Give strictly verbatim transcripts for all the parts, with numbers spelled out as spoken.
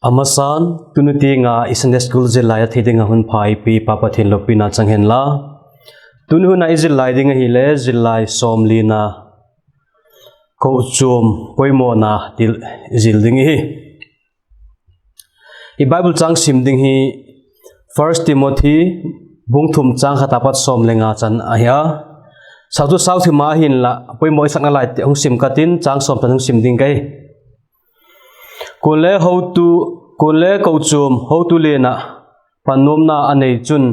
A masan, tuni tiang a i Sunday School zillai a thei ding ah hun pha ei pia pa Pathian lopina chang hen la. Tuni hun a i zillai ding ahile zillai sawmlina, kochuam poimawna ti zil ding ihi. I Bible châng sim ding hi First Timothy bung thum châng khat a pat sawm le nga chan ahi a. Sau chu sau thim a hinla, poimaw i sakna lai hung sim ka tin, châng sawm chan hung sim ding ka hi. Kuale hotu, kuale kochuam hotu lian ah pannuamna a nei chun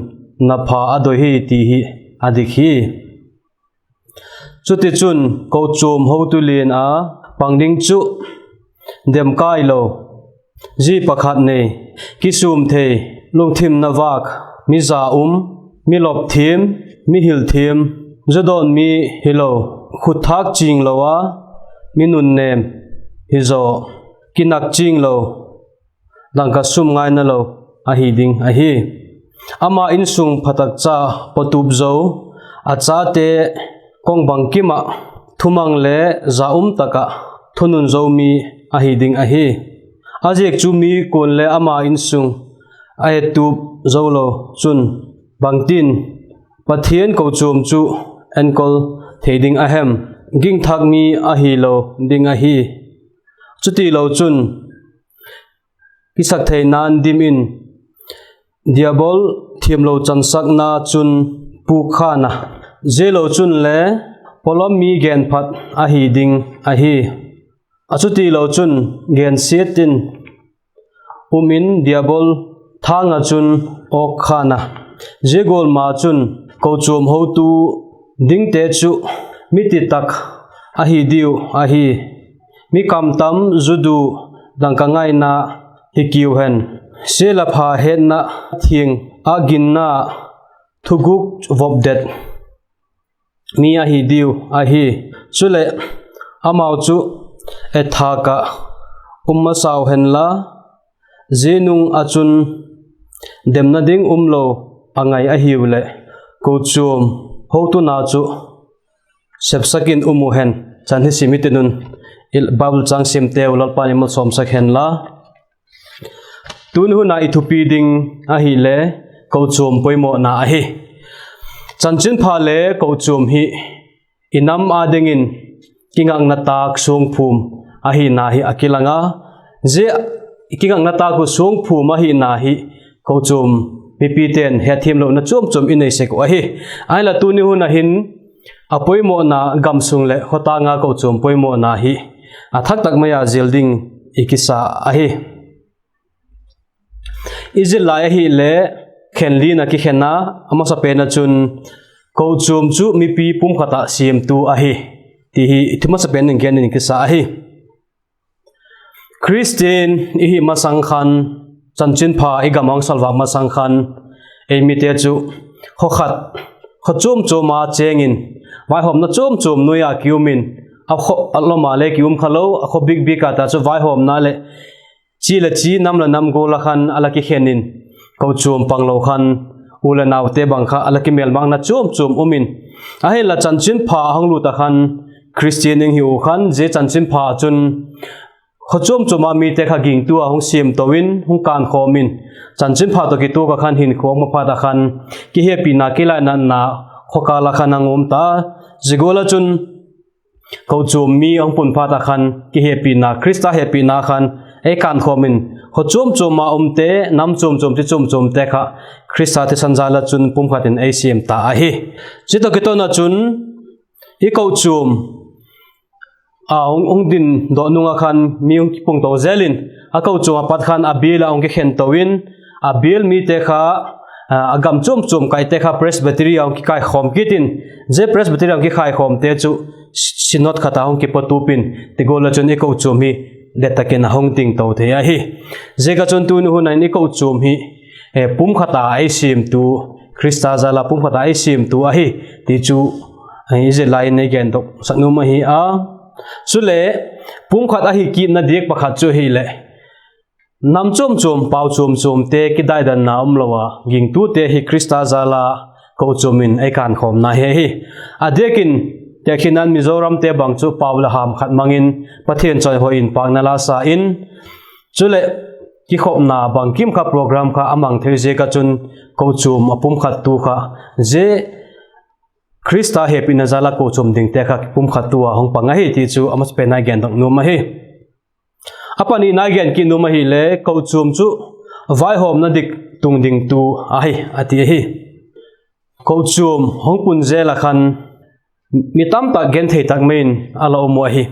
na pha a doi hi ti hi a dik hi. Chutichun, kochuam hotu lian a pang ding chu demkailo, zi pakhat nei, kisûm thei, lungthimna vâk, mi za um, mi lop thiam, mi hil thiam, zu dawn mi hilo, khut thâk ching lo a, mi nunnêm hizaw, kinak ching lo, dangka sum ngaina lo ahi ding ahi. Ama insung phatakcha patup zo, a chate kong bangkim ah thumang le za um tak ah thunun zo mi ahi ding ahi. A ziak chu mi kuale ama insung a ettup zo lo chun bangtin Pathian kochuam chu enkol thei ding a hem? Gingthak mi ahilo ding ahi. Chutilo chun kisaktheina'n dim in, Diabol thiamlo chansakna chun pûk khan a, zialo chunle pawlam mi genphat ahi ding ahi. A chutilo chun gensiat in um in Diabol thâng ah chun awk khan a, zia gual ma chun kochuam hotu dingte chu mi titak ahi diu ahi. Mi kamtam, zu du, dangka ngaina hi kiu hen, sia la pha hetna thiang ah ginna thuguk vop det mi ahi diu ahi. Chuleh, amau chu etthâk ah um masau hen la, zia nung ah chun demna ding umlo a ngai ahiu leh, kochuam hotuna chu sepsak in um u hen. Chan hi sim i tin un, Bible châng simteu Lalpa'n ei malsawmsak hen la. Tuni hun a i thupi ding ahile, kochuam poimawna ahi. Chanchinpha le kochuam hi i nam â dingin kingakna tâk suangphum ahina hi a kilang a, zia kingakna tâk uh suangphum ahina hi kochuam mipite'n hethiamlona chuam chuam i nei sek uh ahi. Ahinla tuni hun a hin a poimawna, gamsung leh khawtâng a kochuam poimawna hi a thak tak mai a zil ding i kisa ahi. I zillai ahile khen lina kikhen a, a masapen ah chun kochuam chu mipi pumkhat ah siamtu ahi, ti hi i thu masapen in gen in kisa ahi. Khristian i hi masang khan, chanchinpha i gam ah hung salvâk masang khan, ei mite chu khaw khat, khaw chuam chuam a chêng in, vaihawmna chuam chuam nuai a ki um in, a khaw a lom a le ki um kha lo, a khaw bik bik a ta chu vaihawmna leh chi leh chi, nam leh nam gual ah khan a la kikhen in, kochuam panglo khan u leh naute bang kha a la kimêlmâkna chuam chuam um in, ahinla chanchinpha a hung lût ah khan, Khristian i hi u khan zia chanchinpha chun khaw chuam chuam a mite kha gingtu a hung siam to in, hung kânkhawm in, chanchinpha tawh kituak ah khan hinkhua um a phat ah khan, kihepina, kilainatna khawkâl ah khan a um ta. Zia gual ah chun kochuam mi a hung pun phat ah khan kihepina, Khrista hepina khan ei kânkhawm in, khaw chuam chuam a umte, nam chuam chuam, ti chuam chuamte kha Khrista thisan jal ah chun pumkhat in ei siam ta ahi. Zia tawh kiton ah chun i kochuam a hung, hung din dok nung ah khan mi hung kipung to zel in, a kochuam a pat khan a bial ah hung kikhen to in, a bial mite kha, a, a gam chuam chuam kaite kha Presbytery a hung kikaikhawm kit in, zia Presbytery a hung kikaikhawmte chu synod khat a hung kipatup in, ti gual ah chun i kochuam hi det tak in a hung ding to thei ahi. Ziak ah chun tuni hun ah hin i kochuam hi, e, pumkhat a ei siamtu, Khrista jal a pumkhat a ei siamtu ahi, ti chu, e, i zillai in ei gendok sak nuam ahi a. Chule, pumkhat ahi kitna diak pakhat chu ahileh, nam chuam chuam, pau chuam chuamte kidaidanna umlo a gingtute hi Khrista jal a kochuam in ei kânkhawmna hi ahi. A diak in, tekhinna'n Mizoramte bang chu pau leh ham khat mang in, Pathian chawihoi in pâkna la sa in, Chuleh, kikhopna bangkim kha program kha a mang thei ziak ah chun, kochuam a pumkhattu kha, zia Khrista hepina jal ah kochuam dingte kha pumkhattu a hung pang ahi ti chu a masapen a i gendok nuam ahi. A panina i gen kit nuam ahile, kochuam chu vaihawmna dik tung dingtu ahi, a ti ahi. Kochuam hung pun zel ah khan mi tamtak genthei tak mai in a la um uh ahi.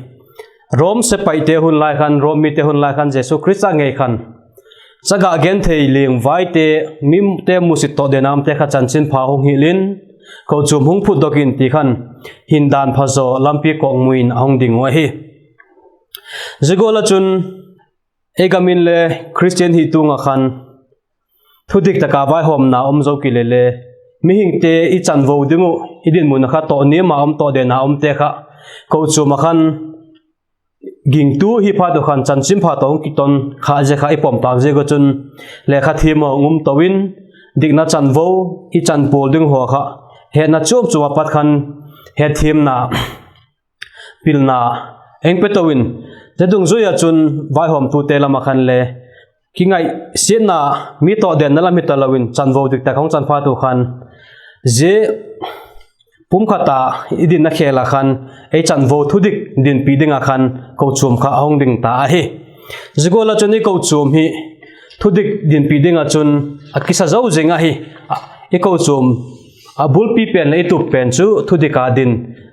Rom sepaite hun lai khan, Rom mite hun lai khan Jesu Khrista ngei khan, chaga genthei liangvaite, mite musit tawh den a umte kha chanchinpha hung hil in, kochuam hung phutdok in ti khan, hindan phazaw lampi kawkmu in a hung ding uh ahi. Zia gual ah chun, ei gam in le Khristian hi tung ah khan, thudik tak a vaihawmna um zo kile le, mihingte i chanvo ding uh, i dinmun ah kha tawh niam a um, tawh den a umte kha, kochuam ah khan gingtu hi phat uh khan chanchinpha tawh hung kiton kha zia kha i pom tâk ziak ah chun, lekha thiam a hung um to in, dikna chanvo i chan pual ding haw kha, hetna chuam chuam a pat khan, hetthiamna, pilna, eng pe to in, zia dungzui ah chun vaihawmtute lam ah khan le, kingaisiatna, mi tawh denna lam hi talo in chanvo dik tak hung chan phat uh khan, zia pumkhat a i dinna khêl ah khan, ei chanvo thudik dinpi ding ah khan kochuam kha a hung ding ta ahi. Zia gual ah chun i kochuam hi thudik dinpi ding ah chun a kisa zo zing ahi. I kochuam a bulpi pen leh i tup pen chu thudik a din,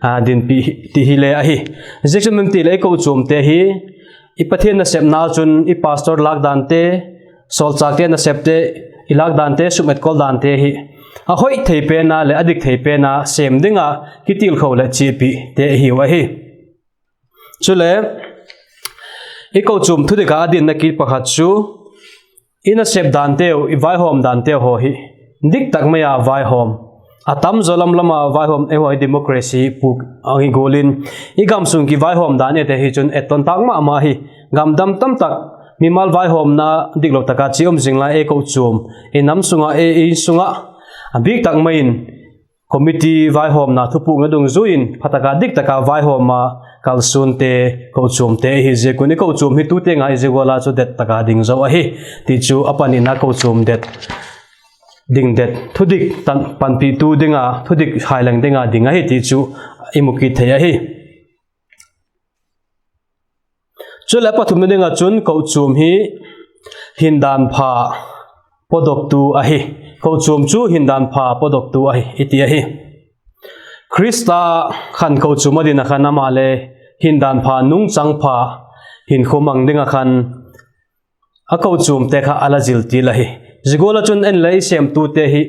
a dinpi ti hile ahi. Zia chu mim ti leh i kochuamte hi, i Pathian nasepna chun i pastor lâkdante, sawlchâkte nasepte, i lâkdante, sum etkol dante hi, a hoi thei pen a leh a dik thei pen a sêm ding a kitilkho leh chiapite ahiu ahi. Chule, i kochuam thudik a a dinna kit pakhat chu, i nasep danteu, i vaihawm danteu haw hi, diktak mai a vaihawm, a tam zaw lam lam a vaihawm, eihaw hi democracy puk a hi gual in, i gam sung kivaihawm dan ete hi chun etton tâk ma ma hi, gamdam tamtak, mimal vaihawmna diklo tak a chia um zing lai ei kochuam, i nam sung ah, ei, ei sung ah, a biktak mai in, committee vaihawmna thupukna dungzui in phatak a diktak a vaihawm a kalsuante, kochuamte ahi ziak un i kochuam hi tu tiang a i zia gual a chu det tak a ding zo ahi. Ti chu a panina kochuam det, ding det, thudik tan panpitu ding a, thudik haileng ding a ding ahi ti chu i mu kit thei ahi. Chuleh a pathumna ding ah chun kochuam hi hindan pha pawdoktu ahi. Kochuam chu hindan pha pawdoktu ahi, i ti ahi. Khrista khan kochuam a din ah khan ama le hindan pha nungchang pha hinkhua mang ding ah khan a kochuamte kha a la zil til ahi. Zia gual ah chun en le i sêmtute hi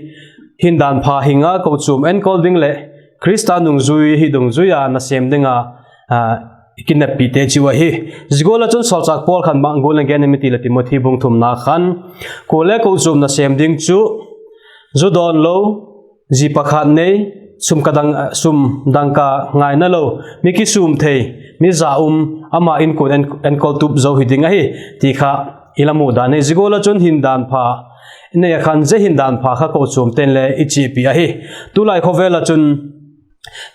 hindan pha hing a kochuam enkol ding leh Khrista nungzui hi dungzui a nasêm ding a, a, i kineppite chu ahi. Zia gual ah chun sawlchâk Paul khan bang gual in a gen em i ti leh Timothy bung thumna khan, kuale kochuam nasêm ding chu zu dawn lo, zi pakhat nei, sum ka dang, sum dangka ngaina lo, mi kisûm thei, mi za um, ama inkuan en, enkol tup zo hi ding ahi, ti kha i la mu dan hi. Zia gual ah chun hindan pha i nei ah khan zia hindan pha kha kochuamte'n le i chiapi ahi. Tulai khawvel ah chun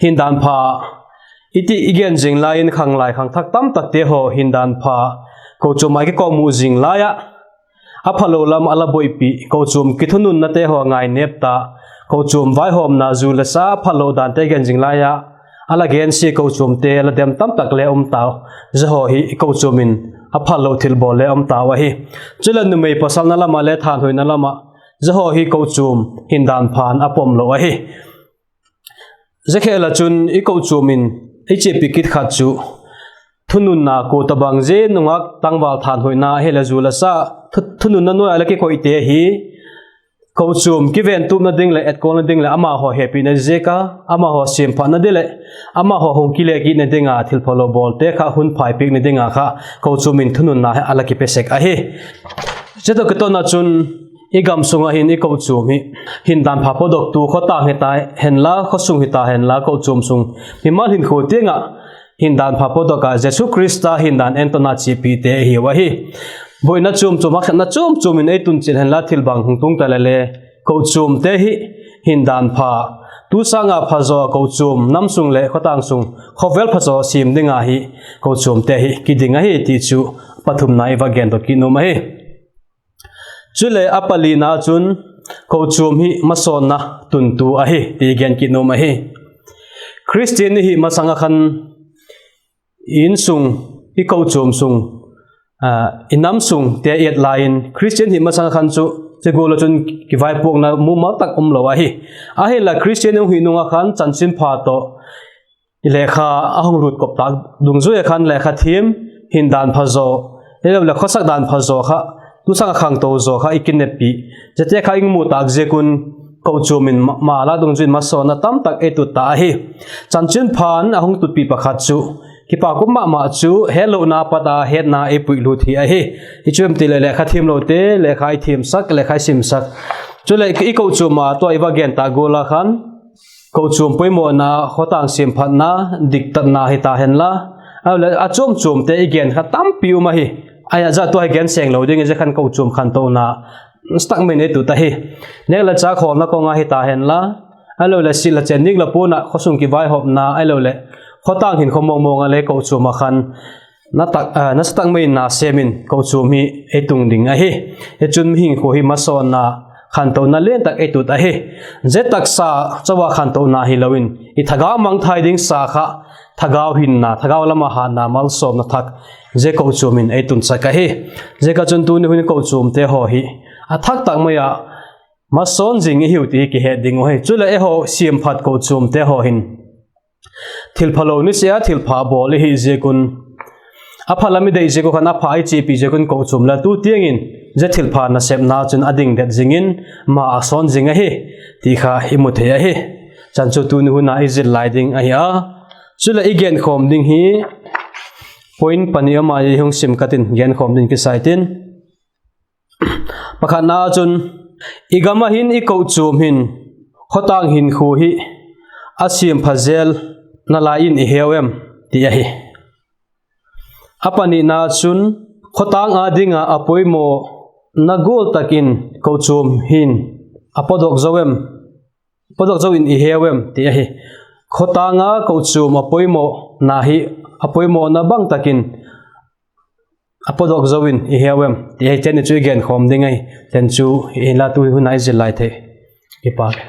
hindan pha i ti i gen zing lai in khanglai khangthak tamtakte haw hindan pha kochuam ah kikawkmu zing lai ah a phalo lam a la buaipi, kochuam kithununnate haw ngainêp ta, kochuam vaihawmna zu le sa phalo dante gen zing lai ah a la gensia kochuamte la dem tamtak le um tau. Zia haw hi i kochuam in a phalo thilbawl le um tau ahi. Chuleh numei pasalna lam ah le thanhoina lam ah zia haw hi kochuam hindan pha'n a pom lo ahi. Zia khêl ah chun i kochuam in i chiapi kit khat chu thununna kua tabang zia nungak tangval thanhoina hile zu le sa thu, thununna nuai ah la kikoite hi kochuam kiventupna ding leh etkawlna ding leh amahaw hepina ziak a, amahaw siamphatna ding leh amahaw hung kile kitna ding a thilphalo bawlte kha hun phaipiakna ding a kha kochuam in thununna a la kipe sek ahi. Zia tawh kiton ah chun i gam sung ah hin i kochuam hi hindan pha pawdoktu khawtâng hita henla, khawsung hita henla, kochuam sung mimal hinkhua tiang ah hindan pha pawdok a Jesu Khrista hindan entona chiapite ahiu ahi. Buaina chuam chuam, haksatna chuam chuam in ei tun chiat henla thil bang hung tung ta leh le kochuamte hi hindan pha, tu sâng a phazaw kochuam nam sung leh khawtâng sung khawvel phazaw siam ding a hi kochuamte hi kiding ahi ti chu pathumna i va gen tawh kit nuam ahi. Chuleh a palina chun kochuam hi masawnna tuntu ahi ti i gen kit nuam ahi. Khristian i hih masang ah khan i insung, i kochuam sung, i nam sungte et lai in Khristian hih masang ah khan chu zia gual ah chun kivaipuakna mumal tak umlo ahi. Ahinla Khristian i hung hi nung ah khan chanchinpha tawh i lekha a hung lut kop tâk dungzui ah khan lekha thiam hin dan phazaw, ahiloleh khawsak dan phazaw kha, tusang ah khangto zaw kha i kineppi, ziate kha i mu tâk ziak un kochuam in ma, ma la dungzui in masawnna tamtak ei tut ta ahi. Chanchinpha'n a hung tutpi pakhat chu kipak um ma ma chu hetlona pat a hetna ei puilut hi ahi. I chu em ti leh lekha thiamlote lekha i thiamsak, lekha i simsak. Chuleh i kochuam a tua i va gen tâk gual a khan kochuam poimawhna, khawtâng siamphatna, diktatna hita henla, ahiloleh a chuam chuamte i gen kha tampi um ahi. Ahi a, zia tua hi gen seng lo ding i, zia khan kochuam khantona nasa tak mai in ei tut ahi. Nêk le châk hawlna kawng a hita henla, ahiloleh sil a chen nîk la puan ah khawsung kivaihawmna, ahiloleh khawtâng hinkhua mawngmawng a le kochuam ah khan nasa tak mai in na sêm in kochuam hi ei tung ding ahi. Hi chun mihing khua hi masawnna, khantona lian tak ei tut ahi. Zia taksa chau a khantona hilo in i thagau mangthai ding sa kha, thagau hinna, thagau lam a hâtna, malsawmna thak, zia kochuam in ei tunsak ahi. Ziak a chun tuni hun kochuamte haw hi a thak tak mai ah masawn zing i hiu ti hi kihet ding uh ahi. Chuleh eihaw siamphat kochuamte haw hin thilphalo ni se a thilpha bawl i hi ziak un, a pha lam i deih ziak uh khan a pha i chiapi ziak un kochuam la tu tiang in zia thilpha nasepna chun a ding det zing in ma a sawn zing ahi ti kha i mu thei ahi. Chan chu tuni hun a i zil lai ding ahi a. Chuleh i genkhawm ding hi point pani um a, i hung sim ka tin genkhawm ding kisai tin. Pakhatna chun, i gam ah hin i kochuam hin khawtâng hinkhua hi a siampha zel nalai in i heu em ti ahi. A panina chun, khawtâng â ding a a poimawna gual tak in kochuam hin a pawdok zo em, pawdok zo in i heu em ti ahi. Khawtâng a kochuam a poimawna hi a poimawna bang tak in a pawdok zo in i heu em ti ahi. Chen ni chu i genkhawm ding ahi. Chen chu inla tu hun a i zil lai thei. Kipak e.